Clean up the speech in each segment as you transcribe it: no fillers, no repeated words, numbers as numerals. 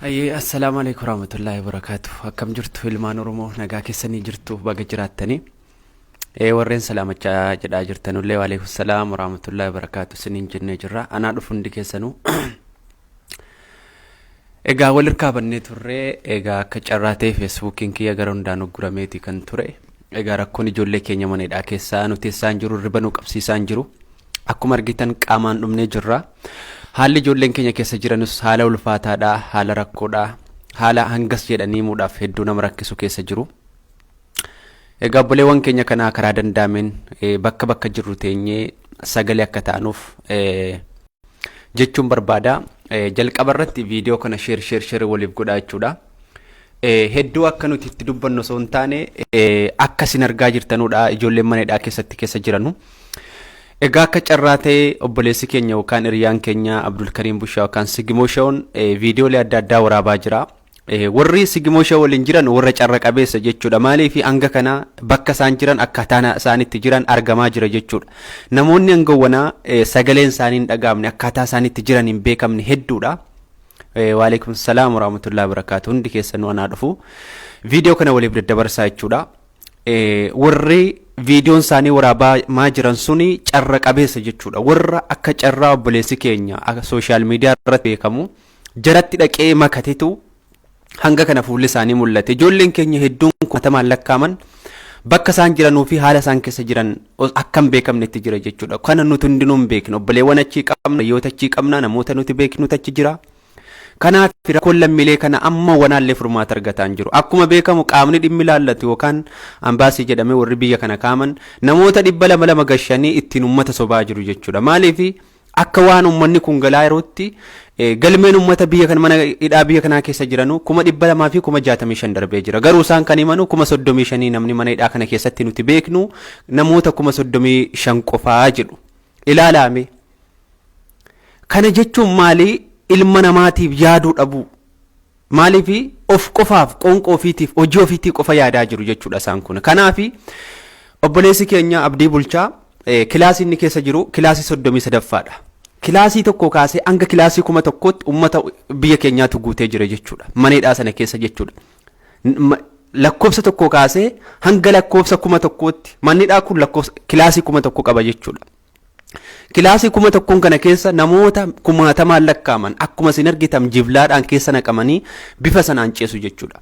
Hayyee, assalaamu alaikum warahmatullaahi wabarakaatu. Akkam jirtu ilmaan Oromoo? Nagaa keessanii jirtu? Baga jiraattanii. Warreen salaamachaa jedhaa jirtanullee, waalaikum salaam warahmatullaahi wabarakaatu isiniin jennee jirra. Anaa dhufu hundi keessanuu. Egaa wal hirkaa bannee turree, egaa akka carraa ta'e feesbuukiin kiyya gara hundaan uggurameeti kan ture. Egaa rakkoon ijoollee keenya mana hidhaa keessaa nu teessaa hin jiru, riba nu qabsiisaa hin jiru. Akkuma argitan qaamaan dhumnee jirra. Haalli ijoolleen keenya keessa jiranus haala ulfaataadha, haala rakkoodha, haala hangas jedhanii himuudhaaf hedduu nama rakkisu keessa jiru. Egaa obboleewwan keenya kanaa karaa danda'ameen bakka bakka jirru teenyee sagalee akka taanuuf jechuun barbaada. Jalqaba irratti viidiyoo kana sheer sheer sheer waliif godhaa jechuudha. Hedduu akka nuti itti dubbannu osoo hin taane, akka isin argaa jirtanudha ijoolleen mana hidhaa keessatti keessa jiranu. Egaa akka carraa ta'e obboleessi keenya yookaan hiriyaan keenya Abdulkariim Bushaa yookaan Sigimoo Shawon viidiyoolee adda addaa waraabaa jira. Warri Sigimoo Shawon waliin jiran warra carra qabeessa jechuudha. Maaliif hanga kana bakka isaan jiran, akkaataa isaan itti jiran argamaa jira jechuudha. Namoonni hangawwanaa sagaleen isaanii hin dhaga'amne, akkaataa isaan itti jiran hin beekamne hedduudha. Waalaikum salaam warahmatullahi wabarakatuh. Hundi keessanuu anaa dhufu. Viidiyoo kana waliif daddabarsaa jechuudha. Warri viidiyoon isaanii waraabamaa jiran suni carra qabeessa jechuudha. Warra akka carraa obboleessi keenya sooshaal miidiyaa irratti beekamu jaratti dhaqee makatetu hanga kana fuulli isaanii mul'ate. Ijoolleen keenya hedduun kumatamaan lakkaaman bakka isaan jiranuu fi haala isaan keessa jiran akka hin beekamnetti jira jechuudha. Kana nuti hundinuu hin beeknu. Obboleewwan achii qabna, hiriyoota achii qabna, namoota nuti beeknutu achi jira. Kanaaf rakkoon lammiilee kana amma wanaallee furmaata argataa hin jiru. Akkuma beekamu qaamni dhimmi ilaallatu yookaan ambaasii jedhamee warri biyya kana kaaman namoota 200 2 gashanii ittiin uummata sobaa jiru jechuudha. Maaliif akka waan uummanni kun galaa yerootti galmeen uummata biyya kana mana hidhaa biyya kanaa keessa jiranu 265,000 darbee jira. Garuu isaan kan himanu 35,000, namni mana hidhaa kana keessatti nuti beeknu namoota 35,000 qofaa jedhu. Ilaalaame. Kana jechuun maali? Ilma namaatiif yaaduu dhabuu. Maaliif of qofaaf, qoonqoo ofiitiif, hojii ofiitii qofa yaadaa jiru jechuudha isaan kun. Kanaaf obboleessi keenya Abdii Bulchaa kilaasii inni keessa jiru kilaasii 33ffaadha. Kilaasii tokko kaasee hanga kilaasii 1000tti uummata biyya keenyaatu guutee jira jechuudha. Mana hidhaa sana keessa jechuudha. Lakkoofsa tokko kaasee hanga lakkoofsa 1000tti manni hidhaa kun lakkoofsa kilaasii 1000 qaba jechuudha. Kilaasii 1000n kana keessa namoota kumaatamaan lakkaaman akkuma isin argitan jiblaadhaan keessa naqamanii bifa sanaan ceesu jechuudha.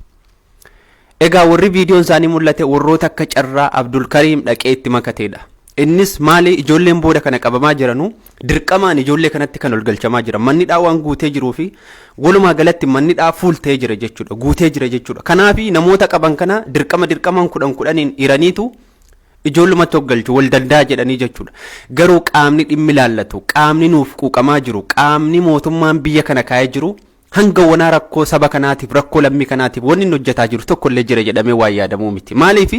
Egaa warri viidiyoon isaanii mul'ate warroota akka carraa Abdulkariim dhaqee itti makateedha. Innis maali, ijoolleen booda kana qabamaa jiranu dirqamaan ijoollee kanatti kan ol galchamaa jira. Manni dhaa waan guutee jiruu fi walumaa galatti manni dhaa fuul ta'ee jira jechuudha. Guutee jira jechuudha. Kanaaf namoota qaban kana dirqama dirqamaan kudhan kudhaniin hiraniitu ijoollumatti hoggalchu wal danda'a jedhanii jechuudha. Garuu qaamni dhimmi ilaallatu, qaamni nuuf quuqamaa jiru, qaamni mootummaan biyya kana kaa'ee jiru hanga wanaa rakkoo saba kanaatiif, rakkoo lammii kanaatiif wanni inni hojjetaa jiru tokko illee jira jedhamee waan yaadamuu miti. Maaliif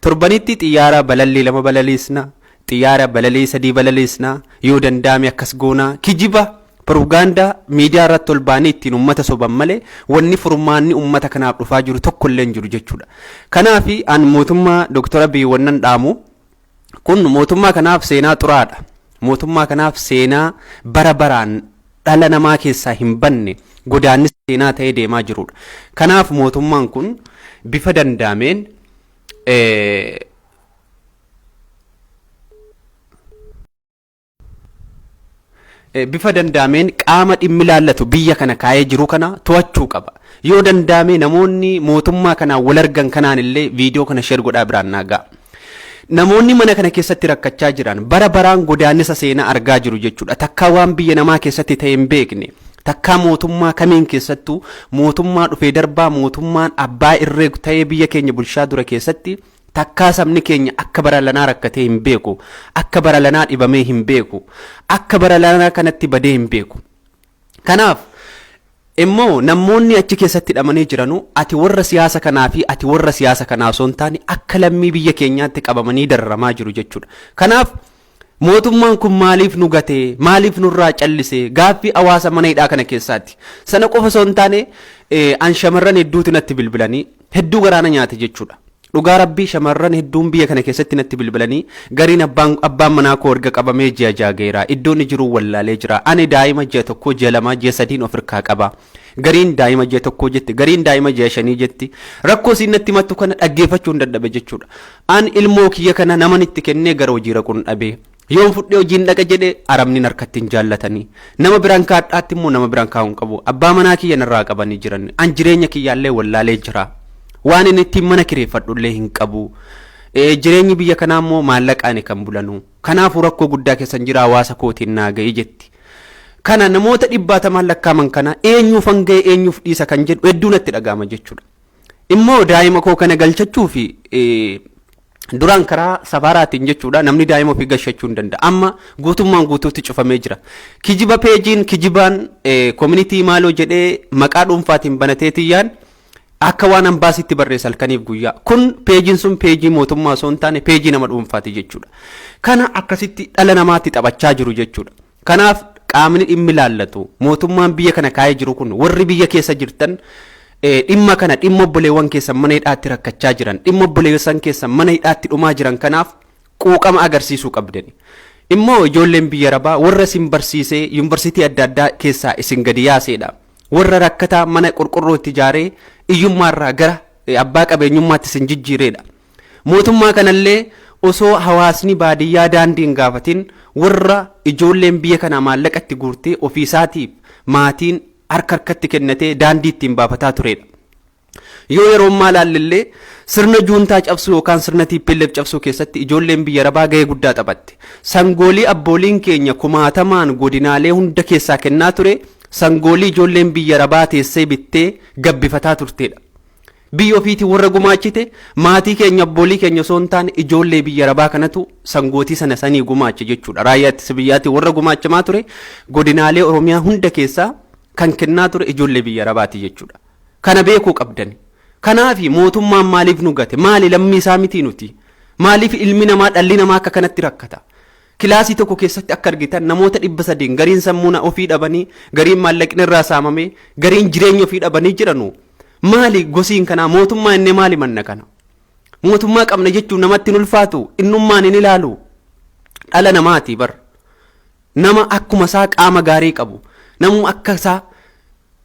torbanitti xiyyaara balallii lama balaliisna, xiyyaara balalii sadii balaliisna, yoo danda'ame akkas goona, kijiba Piroopgaandaa miidiyaa irratti ol ba'anii ittiin uummata soban malee wanni furmaanni uummata kanaaf dhufaa jiru tokko illee hin jiru jechuudha. Kanaaf an mootummaa Dooktar Abiy wannan dhaamu, kun mootummaa kanaaf seenaa xuraadha. Mootummaa kanaaf seenaa bara baraan dhala namaa keessaa hin banne, godaannisa seenaa ta'ee deemaa jirudha. Kanaaf mootummaan kun bifa danda'ameen bifa danda'ameen qaama dhimmi ilaallatu biyya kana kaa'ee jiru kana to'achuu qaba. Yoo danda'ame namoonni mootummaa kanaan wal argan kanaan illee viidiyoo kana sheer godhaa biraan naa ga'a. Namoonni mana kana keessatti rakkachaa jiran bara baraan godaannisa seenaa argaa jiru jechuudha. Takkaa waan biyya namaa keessatti ta'e hin beekne. Takkaa mootummaa kamiin keessattuu, mootummaa dhufee darbaa, mootummaan abbaa irree ta'ee biyya keenya bulchaa dura keessatti takkaa sabni keenya akka bara lanaa rakkatee hin beeku. Akka bara lanaa dhibamee hin beeku. Akka bara lanaa kanatti badee hin beeku. Kanaaf immoo namoonni achi keessatti hidhamanii jiranu ati warra siyaasa kanaa fi ati warra siyaasa kanaa osoo hin taane akka lammii biyya keenyaatti qabamanii dararamaa jiru jechuudha. Kanaaf mootummaan kun maaliif nu gate? Maaliif nurraa callise? Gaaffii hawaasa mana hidhaa kana keessaati. Sana qofa osoo hin taane, an shamarran hedduutu natti bilbilanii hedduu garaana nyaate jechuudha. Dhugaa Rabbii, shamarran hedduun biyya kana keessatti natti bilbilanii, gariin abbaan manaa koo erga qabamee ji'a 6 ga'eera, iddoo inni jiru wallaalee jira, ani daa'ima ji'a 1, ji'a 2, ji'a 3n of hirkaa qaba. Gariin daa'ima ji'a 1 jetti, gariin daa'ima ji'a 5 jetti. Rakkoo isiin natti himattu kana dhaggeeffachuu hin dadhabe jechuudha. An ilmoo kiyya kana naman itti kennee gara hojii raquun dhabe. Yoon fudhee hojiin dhaqa jedhe, arabni harkatti hin jaallatanii. Nama biraan kaadhaatti immoo nama biraan kaa'uu hin qabu. Abbaa manaa kiyya narraa qabanii jiran. An jireenya kiyyaallee wallaalee jira. Waan inni ittiin mana kireeffadhullee hin qabu. Jireenyi biyya kanaa immoo maallaqaan kan bulanu. Kanaafuu rakkoo guddaa keessan jira, hawaasa kootiin naa ga'ii jetti. Kana namoota dhibbaatamaan lakkaaman kana eenyuuf ga'e, eenyuuf dhiisa kan jedhu hedduu natti dhaga'ama jechuudha. Immoo daa'ima koo kana galchachuu fi duraan karaa safaaraatiin jechuudha, namni daa'ima ofii gashachuu hin danda'a. Amma guutummaan guutuutti cufamee jira. Kijiba peejiin kijibaan community maaloo jedhee maqaa dhuunfaatiin banatee tiyyaan akka waan ambaasiitti barreessa halkaniif guyyaa. Kun peejiin sun peejii mootummaa osoo hin taane peejii nama dhuunfaati jechuudha. Kana akkasitti dhala namaatti taphachaa jiru jechuudha. Kanaaf qaamni dhimmi laallatu, mootummaan biyya kana kaa'ee jiru kun, warri biyya keessa jirtan, dhimma kana, dhimma obboleewwan keessan mana hidhaatti rakkachaa jiran, dhimma obboleewwan keessan mana hidhaatti dhumaa jiran kanaaf quuqama agarsiisuu qabdani. Immoo ijoolleen biyya rabaa warra isin barsiisee yuunivarsiitii adda addaa keessaa isin gadi yaaseedha. Warra rakkataa mana qorqorrootti ijaaree iyyummaarraa gara abbaa qabeenyummaatti isin jijjiireedha. Mootummaa kanallee osoo hawaasni baadiyyaa daandii hin gaafatin, warra ijoolleen biyya kanaa maallaqa itti guurtee ofiisaatiif maatiin harka harkatti kennatee daandii ittiin baafataa turedha. Yoo yeroo ammaa ilaallee, sirna juuntaa cabsuu yookaan sirna TPLF cabsuu keessatti ijoolleen biyya rabaa gahee guddaa taphatte. Sangoolii abbooliin keenya kumaatamaan godinaalee hunda keessaa kennaa ture, sangoolii ijoolleen biyya rabaa teessee bittee gabbifataa turtedha. Biyya ofiitiin warra gumaachite maatii keenya, abboolii keenya osoo hin taane, ijoollee biyya rabaa kanatu sangootii sana sanii gumaache jechuudha. Raayyaa ittisa biyyaatiin warra gumaachamaa ture, godinaalee Oromiyaa hunda keessaa kan kennaa ture ijoollee biyya rabaati jechuudha. Kana beekuu qabdani. Kanaafi mootummaan maaliif nu gate? Maali, lammii isaa mitii nuti? Maaliif ilmi namaa, dhalli namaa akka kanatti rakkata? Kilaasii tokko keessatti akka argitan namoota 300n, gariin sammuu ofii dhabanii, gariin maallaqni irraa saamamee, gariin jireenya ofii dhabanii jiranu. Maali gosiin kanaa? Mootummaa inni maali manna kana? Mootummaa qabna jechuun namatti hin ulfaatu, innummaan hin ilaalu. Dhala namaati bar. Nama akkuma isaa qaama gaarii qabu, namuma akka isaa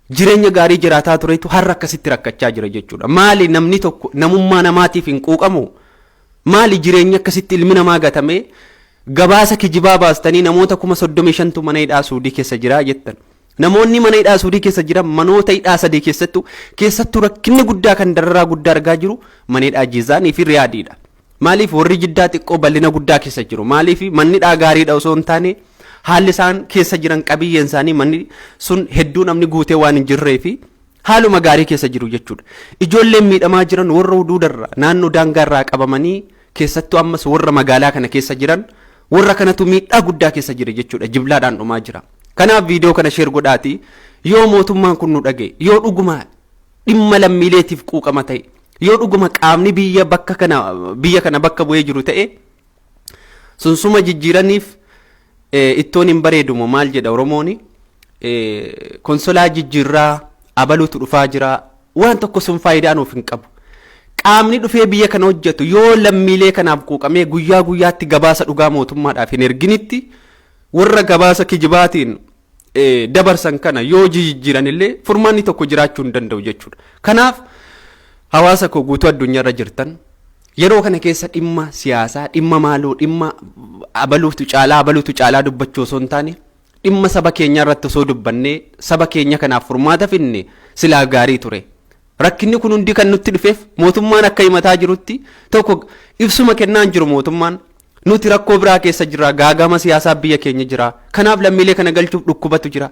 jireenya gaarii jiraataa turetu har'a akkasitti rakkachaa jira jechuudha. Maali, namni tokko namummaa namaatiif hin quuqamu? Maali jireenya akkasitti ilmi namaa gatamee? Gabaasa kijibaa baastanii namoota 35,000tu mana hidhaa Suudii keessa jira jettan. Namoonni mana hidhaa Suudii keessa jiran manoota hidhaa sadii keessattuu rakkinni guddaa kan dararaa guddaa argaa jiru mana hidhaa Jiizaanii fi Riyaadiidha. Maaliif? Warri Jiddaa xiqqoo bal'ina guddaa keessa jiru. Maaliif? Manni hidhaa gaariidha osoo hin taane, haalli isaan keessa jiran, qabiyyeen isaanii, manni sun hedduu namni guutee waan hin jirree fi haaluma gaarii keessa jiru jechuudha. Ijoolleen miidhamaa jiran warra huduudarraa, naannoo daangaarraa qabamanii, keessattuu ammas warra magaalaa kana keessa jiran, warra kanatu miidhaa guddaa keessa jira jechuudha. Jiblaadhaan dhumaa jira. Kanaaf viidiyoo kana share godhaati, yoo mootummaan kun nu dhagaye, yoo dhuguma dhimma lammiileetiif quuqama ta'e, yoo dhuguma qaamni biyya bakka kana biyya kana bakka bu'ee jiru ta'e, sunsuma jijjiiraniif ittoon hin bareedumo maal jedha Oromooni, konsolaa jijjiirraa abaluutu dhufaa jira, waan tokko sun faayidaa nuuf hin qabu. Qaamni dhufee biyya kana hojjetu yoo lammiilee kanaaf quuqamee guyyaa guyyaatti gabaasa dhugaa mootummaadhaaf hin erginitti, warra gabaasa kijibaatiin dabarsan kana yoo jijjiiran illee furmaanni tokko jiraachuu hin danda'u jechuudha. Kanaaf hawaasa koo guutuu addunyaarra jirtan, yeroo kana keessa dhimma siyaasaa, dhimma maaloo, dhimma abaluutu caalaa, abaluutu caalaa dubbachuu osoo hin taane, dhimma saba keenya irratti osoo dubbannee saba keenya kanaaf furmaata finne silaa gaarii ture. Rakkinni kun hundi kan nutti dhufeef, mootummaan akka himataa jirutti, tokko ibsuma kennaan jiru mootummaan, nuti rakkoo biraa keessa jira, gaagama siyaasaa biyya keenya jira, kanaaf lammiilee kana galchuuf dhukkubatu jira.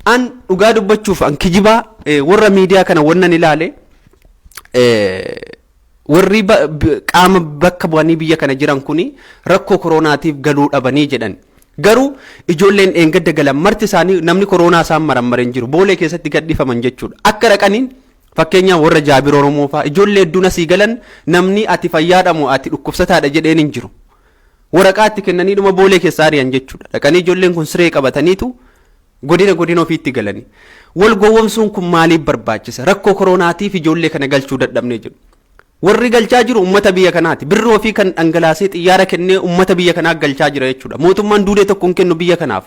An dhugaa dubbachuuf, an kijibaa warra miidiyaa kana wannan ilaale, warri qaama bakka bu'anii biyya kana jiran kuni rakkoo koroonaatiif galuu dhabanii jedhan. Garuu ijoolleen dheengadda galan marti isaanii namni kooroonaa isaan marammareen jiru, boolee keessatti gadhiifaman jechuudha. Akka dhaqaniin, fakkeenyaaf warra Jaabir Oromoo fa'aa, ijoollee hedduun asii galan, namni ati fayyaadhamu, ati dhukkubsataadha jedheen hin jiru. Waraqaa itti kennanii dhuma boolee keessaa ari'an jechuudha. Dhaqanii ijoolleen kun siree qabataniitu godina godina ofiitti galanii. Wal gowwomsuun kun maaliif barbaachisa? Rakkoo koroonaatiif ijoollee kana galchuu dadhabnee jiru. Warri galchaa jiru uummata biyya kanaati. Birrii ofii kan dhangalaasee xiyyaara kennee uummata biyya kanaa galchaa jira jechuudha. Mootummaan duudee tokko hin kennu biyya kanaaf.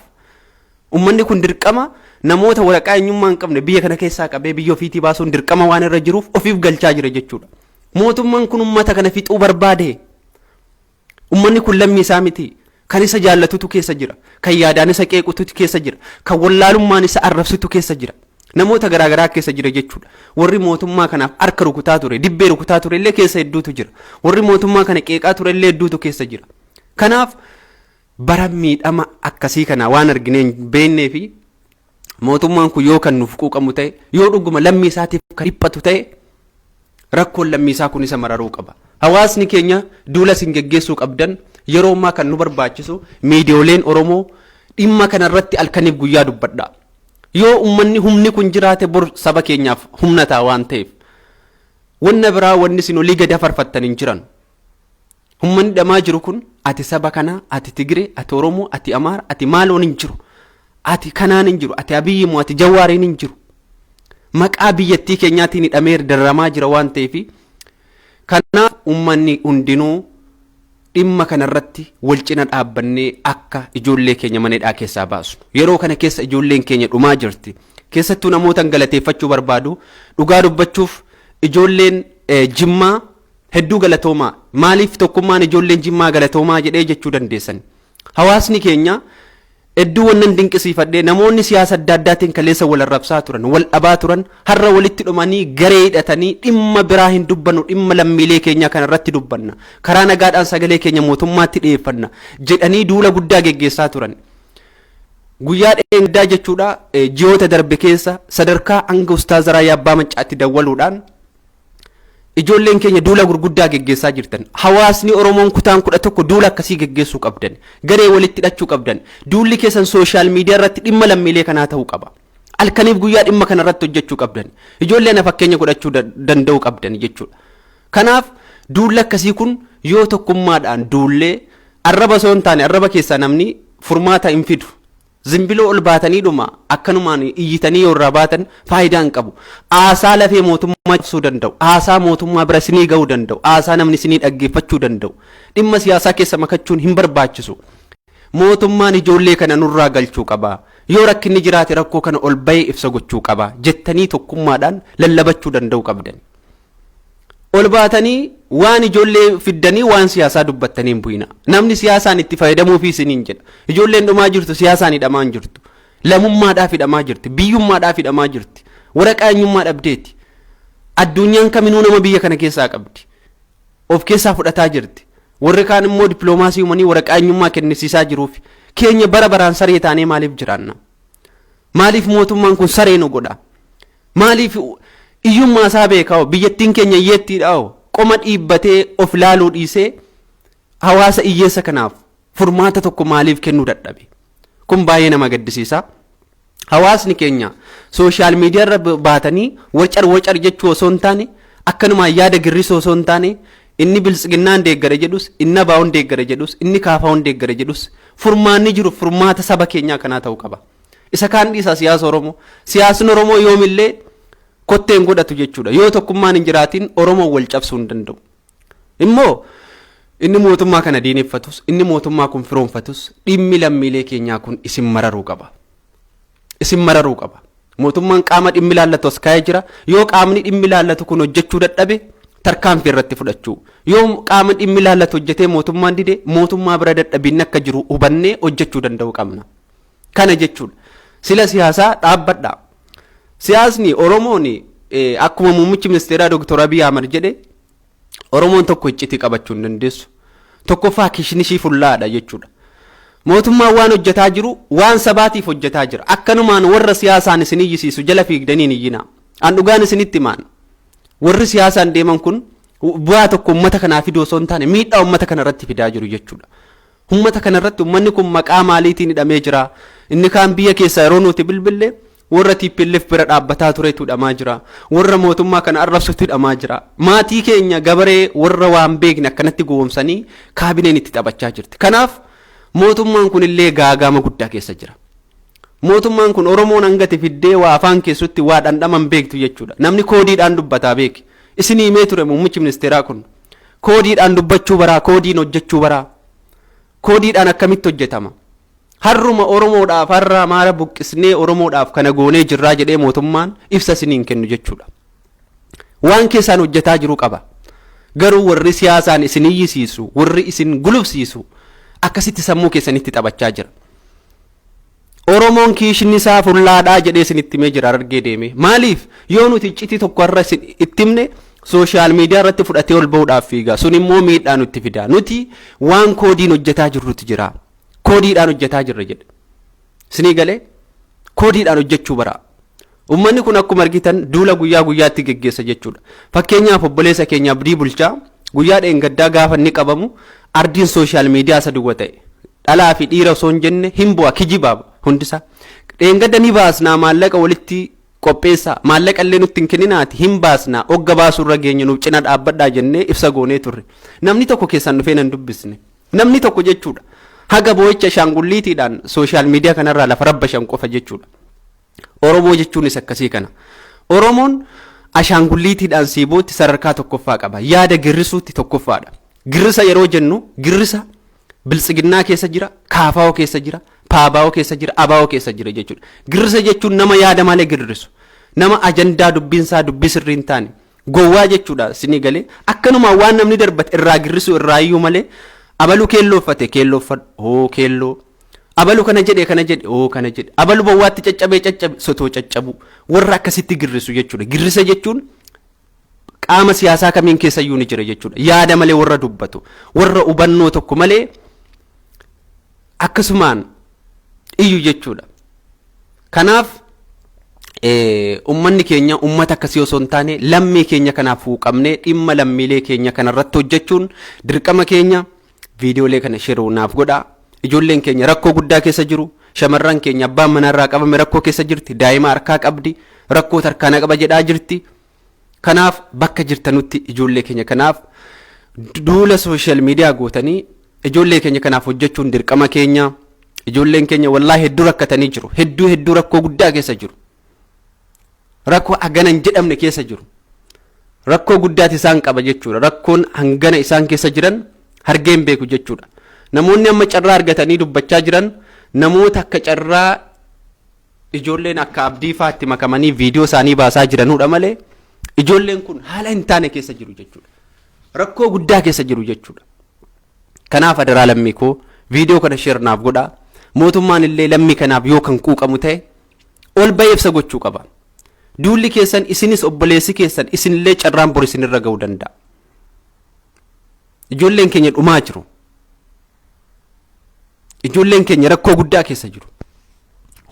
Uummanni kun dirqama namoota waraqaa eenyummaa hin qabne biyya kana keessaa qabee biyya ofiitii baasuun dirqama waan irra jiruuf ofiif galchaa jira jechuudha. Mootummaan kun uummata kana fixuu barbaade. Uummanni kun lammii isaa miti. Kan isa jaallatutu keessa jira. Kan yaadaan isa qeequtu keessa jira. Kan wallaalummaan isa arrabsutu keessa jira. Namoota garaagaraa keessa jira jechuudha. Warri mootummaa kanaaf harka rukutaa ture, dibbee rukutaa ture illee keessa hedduutu jira. Warri mootummaa kana qeeqaa ture illee hedduutu keessa jira. Kanaaf bara miidhama akkasii kana waan arginee hin beeknee fi mootummaan kun yoo kan nuuf quuqamu ta'e, yoo dhuguma lammii isaatiif kan dhiphatu ta'e, rakkoon lammii isaa kun isa mararuu qaba. Hawaasni keenya duula isin geggeessuu qabdan yeroo ammaa kan nu barbaachisu miidiyooleen Oromoo dhimma kanarratti halkaniif guyyaa dubbadha. Yoo uummanni humni kun jiraate bor saba keenyaaf humna ta'a waan ta'eef. Wanna biraa wanni isin olii gadi hafarfattan hin jiran. Uummanni dhamaa jiru kun ati saba kanaa, ati Tigiree, ati Oromoo, ati Amaara, ati maaloon hin jiru. Ati kanaan hin jiru, ati Abiyyi moo ati Jawaariin hin jiru. Maqaa biyyattii keenyaatiin hidhamee dararamaa jira waan ta'eef, kanaaf uummanni hundinuu dhimma kanarratti wal cina dhaabbannee akka ijoollee keenya mana hidhaa keessaa baasnu. Yeroo kana keessa ijoolleen keenya dhumaa jirti. Keessattuu namoota galateeffachuu barbaadu, dhugaa dubbachuuf ijoolleen Jimmaa hedduu galatoomaa. Maaliif tokkummaan ijoolleen Jimmaa galatoomaa jedhee jechuu dandeessan. Hawaasni keenya hedduu wannan dinqisiifadhee, namoonni siyaasa adda addaatiin kaleessa wal arrabsaa turan, wal dhabaa turan, har'a walitti dhumanii garee hidhatanii dhimma biraa hin dubbannu, dhimma lammiilee keenyaa kana irratti dubbanna, karaa nagaadhaan sagalee keenya mootummaatti dhiyeeffanna jedhanii duula guddaa geggeessaa turan. Guyyaa dheengaddaa jechuudha, ji'oota darbe keessa sadarkaa hanga Ustaaz Raayyaa Abbaa Maccaatti dawwaluudhaan ijoolleen keenya duula gurguddaa geggeessaa jirtan. Hawaasni Oromoon kutaan 11 duula akkasii geggeessuu qabdan. Garee walitti hidhachuu qabdan. Duulli keessan social media irratti dhimma lammiilee kanaa ta'uu qaba. Halkaniif guyyaa dhimma kana irratti hojjechuu qabdan. Ijoollee ana fakkeenya godhachuu danda'uu qabdan jechuudha. Kanaaf duulli akkasii kun yoo tokkummaadhaan duullee, arraba osoo hin taane, arraba keessaa namni furmaata hin fidu. Zimbiloo ol baatanii dhuma akkanumaan iyyitanii yoo irraa baatan faayidaa hin qabu. Aasaa lafee mootummaa cabsuu danda'u, aasaa mootummaa bira isinii ga'uu danda'u, aasaa namni isinii dhaggeeffachuu danda'u. Dhimma siyaasaa keessa makachuun hin barbaachisu. Mootummaan ijoollee kana nurraa galchuu qaba. Yoo rakkinni jiraate rakkoo kana ol bahee ibsa gochuu qaba jettanii tokkummaadhaan lallabachuu danda'uu qabdan. Ol baatanii waan ijoollee fiddanii waan siyaasaa dubbattanii hin bu'ina. Namni siyaasaan itti fayyadamuufi isiniin jedha. Ijoolleen dhumaa jirtu siyaasaan hidhamaa hin jirtu. Lamummaadhaaf hidhamaa jirti. Biyyummaadhaaf hidhamaa jirti. Waraqaa eenyummaa dhabdeeti. Addunyaan kaminuu nama biyya kana keessaa qabdi. Of keessaa fudhataa jirti. Warri kaan immoo dippiloomaasii uumanii waraqaa eenyummaa kennisiisaa jiruuf. Keenya bara baraan saree taanee maaliif jiraanna? Maaliif mootummaan kun saree nu godha? Maaliif iyyummaa isaa beekaa? Biyyattiin keenya hiyyeettiidha. Qoma dhiibbatee of laaluu dhiisee hawaasa hiyyeessa kanaaf furmaata tokko maaliif kennuu dadhabe? Kun baay'ee nama gaddisiisa. Hawaasni keenya social media irra baatanii wacar wacar jechuu osoo hin taane, akkanumaan yaada girrisoo osoo hin taane, inni Biltsiginnaan deeggara jedhus, inni ABO'n deeggara jedhus, inni KFO'n deeggara jedhus, furmaanni jiru furmaata saba keenyaa kanaa ta'uu qaba. Isa kaan dhiisaa siyaasa Oromoo. Siyaasni Oromoo yoomillee kotteen godhatu jechuudha. Yoo tokkummaan hin jiraatin Oromoon wal cabsuu hin danda'u. Immoo inni mootummaa kana diineffatus, inni mootummaa kun firoonfatus, dhimmi lammiilee keenyaa kun isin mararuu qaba. Isin mararuu qaba. Mootummaan qaama dhimmi ilaallatu as kaa'ee jira. Yoo qaamni dhimmi ilaallatu kun hojjechuu dadhabe tarkaanfii irratti fudhachuu. Yoo qaama dhimmi ilaallatu hojjetee mootummaan dide, mootummaa bira dadhabinni akka jiru hubannee hojjechuu danda'uu qabna. Kana jechuudha. Sila siyaasaa dhaabbadha. Siyaasni Oromoon akkuma muummichi ministeeraa Dr. Abiy Ahmad jedhe, Oromoon tokko iccitii qabachuu hin dandeessu. Tokkoffaa kishnishii fullaadha jechuudha. Mootummaan waan hojjetaa jiru waan sabaatiif hojjetaa jira. Akkanumaan warra siyaasaan isin iyyisiisu jala fiigdanii hin iyyinaa. An dhugaan isinitti himaan. Warri siyaasaan deeman kun bu'aa tokko uummata kanaa fiduu osoo hin taane miidhaa uummata kana irratti fidaa jiru jechuudha. Uummata kana irratti uummanni kun maqaa maaliitiin hidhamee jira? Inni kaan biyya keessaa yeroo nuti bilbille warra TPLF bira dhaabbataa turetu hidhamaa jira. Warra mootummaa kana arrabsutu hidhamaa jira. Maatii keenya gabaree warra waan beekne akkanatti gowwomsanii kaabineen itti taphachaa jirti. Kanaaf mootummaan kun illee gaagaama guddaa keessa jira. Mootummaan kun Oromoon hangati fiddee waa afaan keessutti waa dhandhaman beektu jechuudha. Namni koodiidhaan dubbataa beeki. Isinii himee ture muummichi ministeeraa kun. Koodiidhaan dubbachuu baraa, koodiin hojjechuu baraa. Koodiidhaan akkamitti hojjetama? Har'uma Oromoodhaaf har'a Amaara buqqisnee Oromoodhaaf kana goonee jirraa jedhee mootummaan ibsa isiniin kennu jechuudha. Waan keessaan hojjetaa jiru qaba. Garuu warri siyaasaan isin iyyisiisu, warri isin gulufsiisu akkasitti sammuu keessanitti taphachaa jira. Oromoon kiishni isaa fullaadhaa jedhee isinitti himee jira Harargee deemee. Maaliif yoo nuti iccitii tokko har'a isin itti himne social media irratti fudhatee ol ba'uudhaaf fiiga. Sun immoo miidhaa nutti fida. Nuti waan koodiin hojjetaa jirrutu jira. Koodiidhaan hojjetaa jirra jedhe. Isinii galee koodiidhaan hojjechuu bara. Uummanni kun akkuma argitan duula guyyaa guyyaatti geggeessa jechuudha. Fakkeenyaaf obboleessa keenya Abdii Bulchaa guyyaa dheengaddaa gaafa inni qabamu ardiin social media isa duwwa ta'e. Dhalaa fi dhiira osoo hin jenne hin bu'a kijibaa hundisaa. Dheengadda ni baasnaa maallaqa walitti qopheessaa maallaqa illee nutti hin kenninaati hin baasnaa ogga baasuu irra geenye nuuf cina dhaabbadhaa jennee ibsa goonee turre. Namni tokko keessan dhufee nan dubbisne. Namni tokko jechuudha. Haga boo'icha ashaangulliitiidhaan social media kanarraa lafa rabbashan qofa jechuudha. Oromoo jechuunis akkasii kana. Oromoon ashaangulliitiidhaan siibootti sadarkaa tokkoffaa qaba. Yaada girrisuutti tokkoffaadha. Girrisa yeroo jennu girrisa biltsiginnaa keessa jira, kaafaa'oo keessa jira, paabaa'oo keessa jira, abaa'oo keessa jira jechuudha. Girrisa jechuun nama yaada malee girrisu. Nama ajandaa dubbiinsaa dubbii sirrii hin taane. Gowwaa jechuudha sinii galee akkanumaan waan namni darbate irraa girrisuu irraa iyyuu malee abalu keelloo uffate keelloo uffadhu hoo keelloo abalu kana jedhe kana jedhe hoo kana jedhe abalu bowwaatti caccabee caccabe sotoo caccabu warra akkasitti girrisu jechuudha. Girrisa jechuun qaama siyaasaa kamiin keessa iyyuu ni jira jechuudha. Yaada malee warra dubbatu warra hubannoo tokko malee akkasumaan iyyu jechuudha. Kanaaf ummanni keenya ummata akkasii osoo hin taane lammii keenya kanaaf huuqamnee dhimma lammiilee keenya kanarratti hojjechuun dirqama keenya. Viidiyoolee kana share naaf godhaa. Ijoolleen keenya rakkoo guddaa keessa jiru. Shamarran keenya abbaan manarraa qabame rakkoo keessa jirti. Daa'ima harkaa qabdi. Rakkoo tarkaana qaba jedhaa jirti. Kanaaf bakka jirtanutti ijoollee keenya kanaaf duula social media gootanii ijoollee keenya kanaaf hojjechuun dirqama keenya. Ijoolleen keenya wallaahi hedduu rakkatanii jiru. Hedduu hedduu rakkoo guddaa keessa jiru. Rakkoo hagana hin jedhamne keessa jiru. Rakkoo guddaati isaan qaba jechuudha. Rakkoon hangana isaan keessa jiran hargee hin beeku jechuudha. Namoonni amma carraa argatanii dubbachaa jiran namoota akka carraa ijoolleen akka abdii faatti makamanii viidiyoo isaanii baasaa jiranudha malee ijoolleen kun haala hin taane keessa jiru jechuudha. Rakkoo guddaa keessa jiru jechuudha. Kanaaf adaraa lammii koo viidiyoo kana share naaf godhaa. Mootummaan illee lammii kanaaf yoo kan quuqamu ta'e ol bahee ibsa gochuu qaba. Duulli keessan isinis obboleessi keessan isinillee carraan bor isinirra ga'uu danda'a. Ijoolleen keenya dhumaa jiru. Ijoolleen keenya rakkoo guddaa keessa jiru.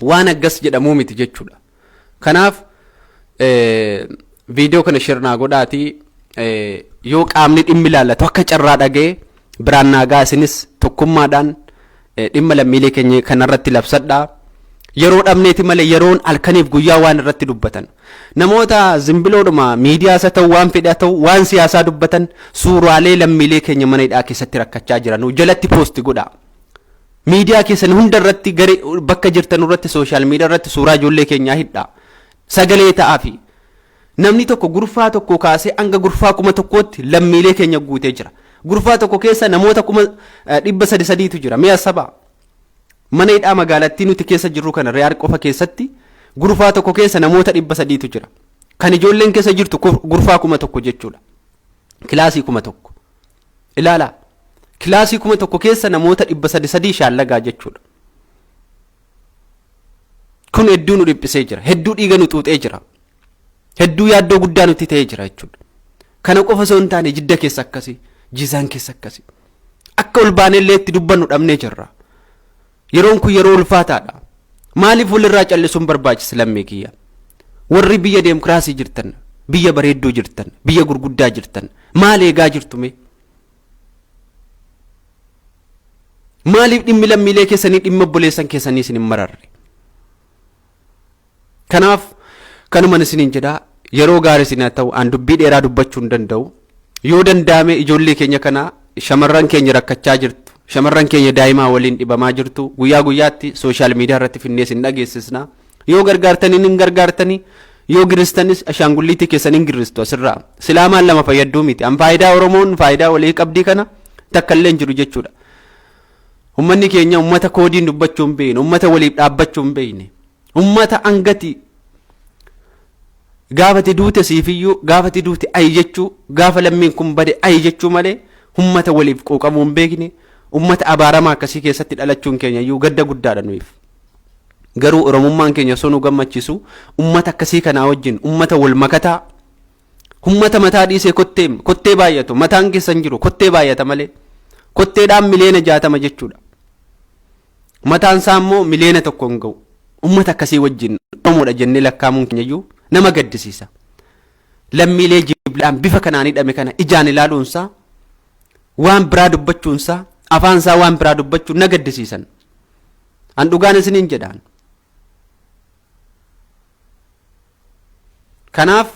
Waan akkas jedhamuu miti jechuudha. Kanaaf viidiyoo kana share naa godhaatii yoo qaamni dhimmi ilaallatu akka carraa dhaga'e biraan naagaa isinis tokkummaadhaan dhimma lammiilee keenya kanarratti labsadhaa. Yeroo dhabneeti malee yeroon halkaniif guyyaa waan irratti dubbatan. Namoota zimbiloodhuma miidiyaas haa ta'u waan fedhe haa ta'u waan siyaasaa dubbatan suuraalee lammiilee keenya mana hidhaa keessatti rakkachaa jiran jalatti post godhaa. Miidiyaa keessan hunda irratti garee bakka jirtan irratti social media irratti suuraa ijoollee keenyaa hidhaa. Sagalee ta'aafi. Namni tokko gurfaa tokko kaasee hanga gurfaa 1000tti lammiilee keenya guutee jira. Gurfaa tokko keessa namoota 300,000tu jira. Mi'a sabaa. Mana hidhaa magaalattii nuti keessa jirru kana Riyaad qofa keessatti gurfaa tokko keessa namoota 300tu jira. Kan ijoolleen keessa jirtu gurfaa 1000 jechuudha. Kilaasii 1000. Ilaalaa. Kilaasii 1000 keessa namoota 300 shaallagaa jechuudha. Kun hedduu nu dhiphisee jira. Hedduu dhiiga nu xuuxee jira. Hedduu yaaddoo guddaa nutti ta'ee jira jechuudha. Kana qofa osoo hin taane Jidda keessa akkasii, Jizaan keessa akkasii. Akka ol baanellee itti dubbannu dhabnee jirra. Yeroon kun yeroo ulfaataadha. Maaliif walirraa callisuun barbaachisa lammii kiyya? Warri biyya deemokiraasii jirtan, biyya bareedduu jirtan, biyya gurguddaa jirtan, maal eegaa jirtu mee? Maaliif dhimmi lammiilee keessanii dhimma obboleessan keessanii isin hin mararre? Kanaaf kanuman isiniin jedhaa yeroo gaarii isin haa ta'u an dubbii dheeraa dubbachuu hin danda'u. Yoo danda'ame ijoollee keenya kana shamarran keenya rakkachaa jirtu shamarran keenya daa'imaa waliin dhibamaa jirtu guyyaa guyyaatti social media irratti finnee isin dhageessisna. Yoo gargaartanii hin gargaartanii Yoo girristanis ashaangulliitii keessan hin girristu asirraa. Silaa maal lama fayyadduu miti. An faayidaa Oromoon faayidaa walii qabdii kana takka illee hin jiru jechuudha. Ummanni keenya ummata koodiin dubbachuu hin beekne, ummata waliif dhaabbachuu hin beekne, ummata angati gaafati duute siifiyyuu gaafati duute ayi jechuu gaafa lammiin kun bade ayi jechuu malee ummata waliif quuqamuu hin beekne ummata abaaramaa akkasii keessatti dhalachuun keenya iyyuu gadda guddaadha nuyiif. Garuu Oromummaan keenya osoo nu gammachiisu ummata akkasii kanaa wajjin ummata wal makataa ummata mataa dhiisee kottee kottee baay'atu mataan keessa hin jiru kottee baay'ata malee kotteedhaan miliyoona 60 jechuudha. Mataan isaa immoo miliyoona 1 hin ga'u. Ummata akkasii wajjin Oromoodha jennee lakkaamuun keenya iyyuu nama gaddisiisa. Lammiilee jiblaan bifa kanaan hidhame kana ijaan ilaaluunsaa waan biraa dubbachuunsaa afaan isaa waan biraa dubbachuun na gaddisiisan. An dhugaan isiniin jedhaan. Kanaaf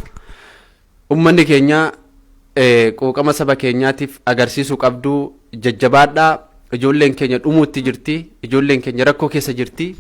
ummanni keenya quuqama saba keenyaatiif agarsiisuu qabdu jajjabaadhaa. Ijoolleen keenya dhumuutti jirti. Ijoolleen keenya rakkoo keessa jirti.